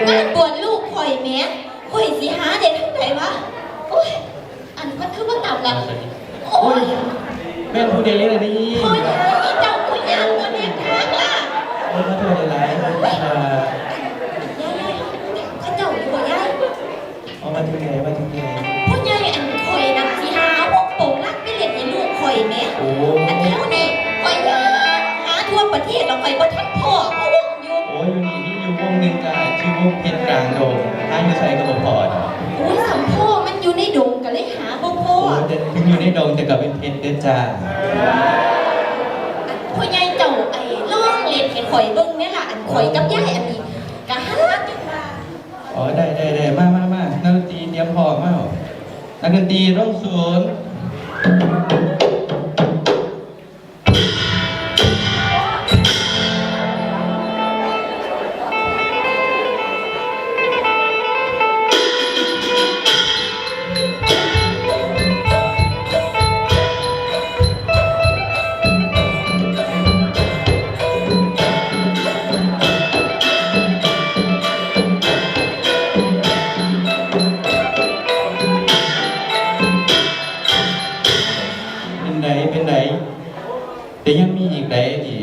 ງານບວດລູກຂ້ອຍແໝ ຂ້ອຍຊິຫາໄດ້ທາງໃດວະ? ໂອ້ຍ ອັນ ມັນຄືບໍ່ຕຳລະ. ໂອ້ຍ ໂອ້ຍ ແມ່ນຜູ້ໃດລະນີ້? ໂອ້ຍ ເຈົ້າຜູ້ຫຍັງມາແນມທາງລະ? ໂອ້ຍ ຂໍໂທດຫຼາຍໆ ເອີ ເຂົາເຈົ້າຢູ່ບໍ່ຍາຍ? ເອົາ ມາເຖິງແລ້ວ ມາເຖິງແລ້ວ. ພໍ່ໃຫຍ່ ອັນ ຂ້ອຍນັ້ນຊິຫາວົງໂປງລາງໄປຫຼິ້ນໃຫ້ລູກຂ້ອຍແໝ. ໂອ້ ອັນແຖວນີ້ຂ້ອຍຍ່າງຫາທົ່ວປະເທດແລ້ວ ຂ້ອຍບໍ່ທັນພໍ້ ພໍ້ວົງຢູ່. ໂອ້ ຢູ່ນີ້ມີຢູ່ວົງໜຶ່ງ ກໍຊື່ວົງເພັດກາງດົງ ຫາຢູ່ໃສກໍບໍ່ພໍດອກ. ໂອ້ຍ ສຳພໍ່ ມັນຢູ່ໃນດົງ ກໍເລີຍຫາບໍ່ພໍ້. ໂອ້ ແຕ່ເຖິງຢູ່ໃນດົງ ແຕ່ກໍເປັນເພັດເດີຈ້າ. ອັນ ພໍ່ໃຫຍ່ເຈົ້າ ໄອ້ ລອງຫຼິ້ນໃຫ້ຂ້ອຍເບິ່ງແດ່ລະ ອັນ ຂ້ອຍກັບຍາຍ ອັນນີ້ ກະຫາຈົນວ່າ ອໍ ໄດ້ ໄດ້ ໄດ້ ມາ ມາ ມາ ນັກດົນຕີຕຽມພ້ອມມາ. ນັກດົນຕີລົງສູນ. ເປັນໃດ ເປັນໃດ? ແຕ່ຍັງມີອີກໃດ໋ນີ້.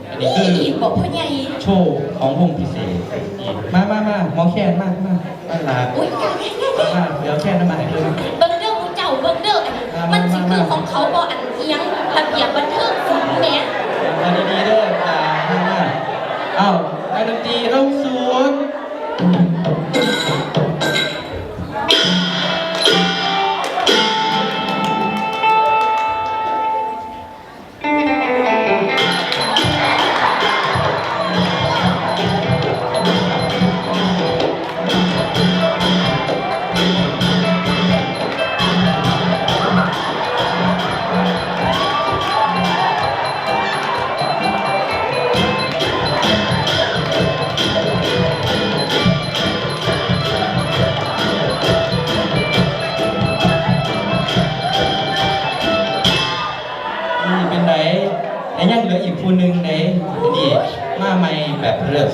ອັນນີ້ຄື ມີອີກບໍພໍ່ໃຫຍ່? ໂຊຂອງວົງພິເສດ. ມາ ມາ ມາ ໝໍແຄນ ມາ ມາ ມາຫຼ້າ. ໂອ້ຍ ຢ່າ ຢ່າ ຢ່າ ຢ່າ ມາ ດຽວແຄນນຳມາໃຫ້ເບິ່ງ. ເບິ່ງເດີໝູ່ເຈົ້າ ເບິ່ງເດີ ອັນນີ້ ມາ ມັນຊິຄື ມາ ຂອງເຂົາບໍ່ ອັນອີ່ຫຍັງ ລະບຽບບັນເທີງສິນແໝ. ມາດີໆເດີ ມາ ມາ ມາ. ເອົ້າ ນັກດົນຕີລົງສູນ. ນີ້ເປັນໃດ? ແລະຍັງເຫຼືອອີກຜູ້ໜຶ່ງເດ້ ນີ້ມາໃໝ່ແບບເລີດ.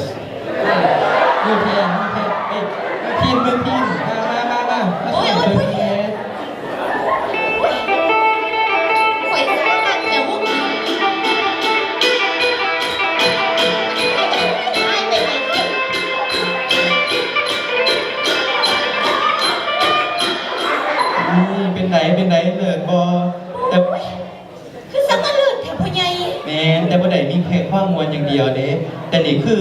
ມືແພງ ມືແພງ ເອີຍ ມືພີນ ມືພີນ ມາ ມາ ມາ ມາ ມາຊ່ວຍເພິ່ນແດ່. ໂອ້ຍ ໂອ້ຍ ໂອ້ຍ ຂ້ອຍສາມາດແລ້ວ ນີ້ເປັນໃດ ເປັນໃດ ເລີດບໍ່? ແຕ່ ຄືສະມາເລີດແທ້ພໍ່ໃຫຍ່. ແມ່ນ ແຕ່ບໍ່ໄດ້ມີແຄ່ຄວາມມ່ວນຢ່າງດຽວເດ້ ແຕ່ນີ້ຄື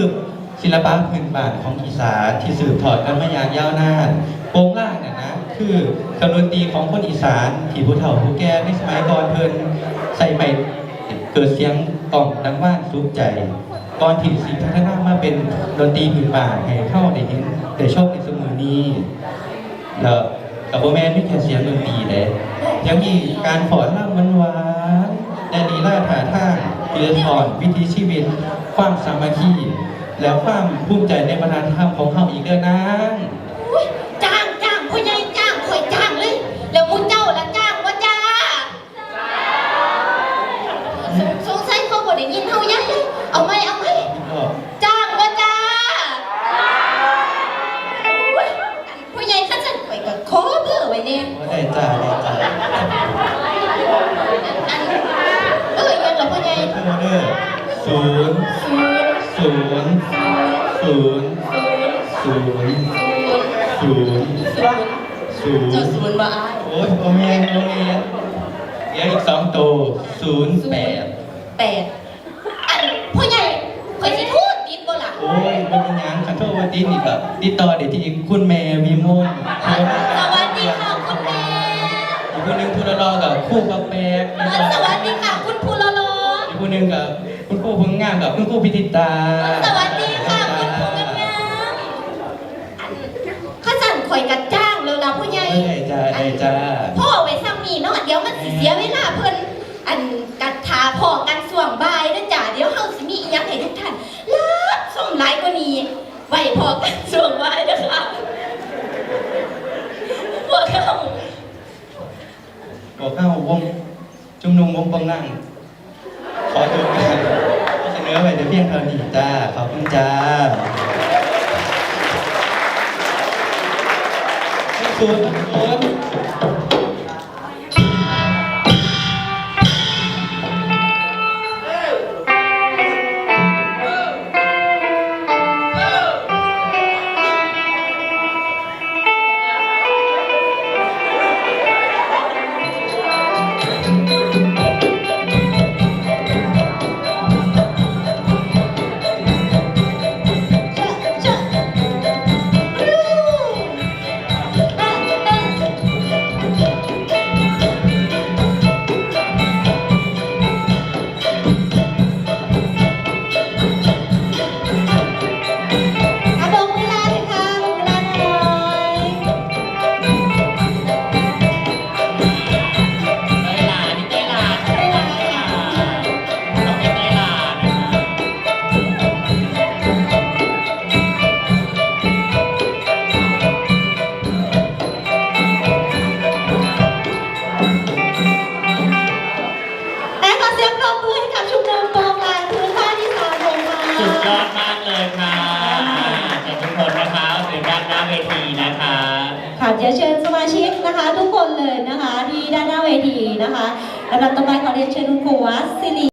ສິລະປະພື້ນບ້ານຂອງອີສານທີ່ສືບທອດກັນມາຢ່າງຍາວນານ. ໂປງລາງນັ້ນນະ ຄືເຄື່ອງດົນຕີຂອງຄົນອີສານທີ່ຜູ້ເຖົ້າຜູ້ແກ່ໃນສະໄໝກ່ອນເພິ່ນໃຊ້ໄມ້ເກີດສຽງກ້ອງດັງວານສຸກໃຈ ກ່ອນທີ່ຊິພັດທະນາມາເປັນດົນຕີພື້ນບ້ານໃຫ້ເຮົາໄດ້ເຫັນໄດ້ຊົມໃນຊຸມມື້ນີ້. ແລ້ວກໍບໍ່ແມ່ນມີແຄ່ສຽງດົນຕີເດ້ ຍັງມີການຟ້ອນລຳຫວານໆ ແລະ ລີລາທ່າທາງທີ່ສະທ້ອນວິຖີຊີວິດ, ຄວາມສາມັກຄີ ແລະ ຄວາມພູມໃຈໃນວັດທະນະທຳຂອງເຮົາອີກເດີນາງ. ໂອ້ຍ ຈ້າງ ຈ້າງ ພໍ່ໃຫຍ່ຈ້າງ ຂ້ອຍຈ້າງເລີຍ. ແລ້ວໝູ່ເຈົ້າລະຈ້າງບໍ່ຈ້າ? ສົງ ສົງໄສເຂົາບໍ່ໄດ້ຍິນເຮົາຍາຍ. ເອົາໃໝ່ ເອົາໃໝ່. ຈ້າງບໍ່ຈ້າ? ໂອ້ຍ ຜູ້ໃຫຍ່ ຄັນຊັ້ນຂ້ອຍກໍຂໍເບີໄວ້ແດ່. ໂອ້ ໄດ້ຈ້າ ໄດ້ຈ້າ. ອັນ ເອີ ຫຍັງລະພໍ່ໃຫຍ່? ໂທເດີ ສູນ ສູນ ສູນ ສູນ ສູນ ສູນ ສູນ ສູນ. ເຈົ້າສູນບໍ່ອ້າຍ? ໂອ້ຍ ບໍ່ແມ່ນ ບໍ່ແມ່ນ. ເຫຼືອອີກສອງໂຕ ສູນແປດ ແປດ. ອັນ ພໍ່ໃຫຍ່ ຂ້ອຍຊິໂທຕິດບໍ່ລະ? ໂອ້ຍ ບໍ່ເປັນຫຍັງ ຄັນໂທບໍ່ຕິດນີ້ກໍຕິດຕໍ່ໄດ້ທີ່ຄຸນແມ່ວິມົນ. ສະຫວັດດີຄ່ະຄຸນແມ່. ອີກຜູ້ໜຶ່ງຜູ້ຫຼໍ່ໆກໍຄູບັກແປກ. ສະຫວັດດີຄ່ະຄຸນຜູ້ຫຼໍ່ໆ. ອີກຜູ້ໜຶ່ງກໍຄຸນຄູຜູ້ງາມກໍຄຸນຄູພິທິດຕາ. ສະຫວັດດີຄ່ະຄຸນຜູ້ງາມໆ. ຄັນຊັ້ນຂ້ອຍກໍຈ້າງແລ້ວລະພໍ່ໃຫຍ່. ໄດ້ຈ້າ ໄດ້ຈ້າ. ພໍໄວ້ຊ່ຳນີ້ເນາະ ດຽວມັນຊິເສຍເວລາເພິ່ນ. ອັນ ກັດຖ້າພໍ້ກັນຊ່ວງບ່າຍເດີຈ້າ ດຽວເຮົາຊິມີອີ່ຫຍັງໃຫ້ທຸກທ່ານຮັບຊົມຫຼາຍກວ່ານີ້. ໄວ້ພໍ້ກັນຊ່ວງບ່າຍເດີຄ່ະ ພວກເຮົາ ພວກເຮົາວົງ ຊຸມນຸມວົງໂປງລາງ ຂໍໂທດ ຂໍສະເໜີໄວ້ແຕ່ພຽງເທົ່ານີ້ຈ້າ. ຂອບຄຸນຈ້າ. ເຂີນ ເຂີນ. ອ່ະ ເບິ່ງເວລາເລີຍຄ່ະ ເບິ່ງເວລາໜ້ອຍ. ເວລານີ້ ເວລາ ເວລາ ເວລາ ເວລາ ແລະ ຂໍສຽງປຣບມືໃຫ້ກັບຊຸມນຸມໂປງລາຍພື້ນບ້ານອີສານຫົງມາ. ສຸດຍອດມາກເລີຍຄ່ະ. ເຊີນທຸກຄົນນະຄະ ເຊີນດ້ານໜ້າເວທີນະຄະ. ຄ່ະ ຈະເຊີນສະມາຊິກນະຄະ ທຸກຄົນເລີຍນະຄະ ທີ່ດ້ານໜ້າເວທີນະຄະ. ລຳດັບຕໍ່ໄປ ຂໍຮຽນເຊີນຄຸນຄູ ວັດສິລິ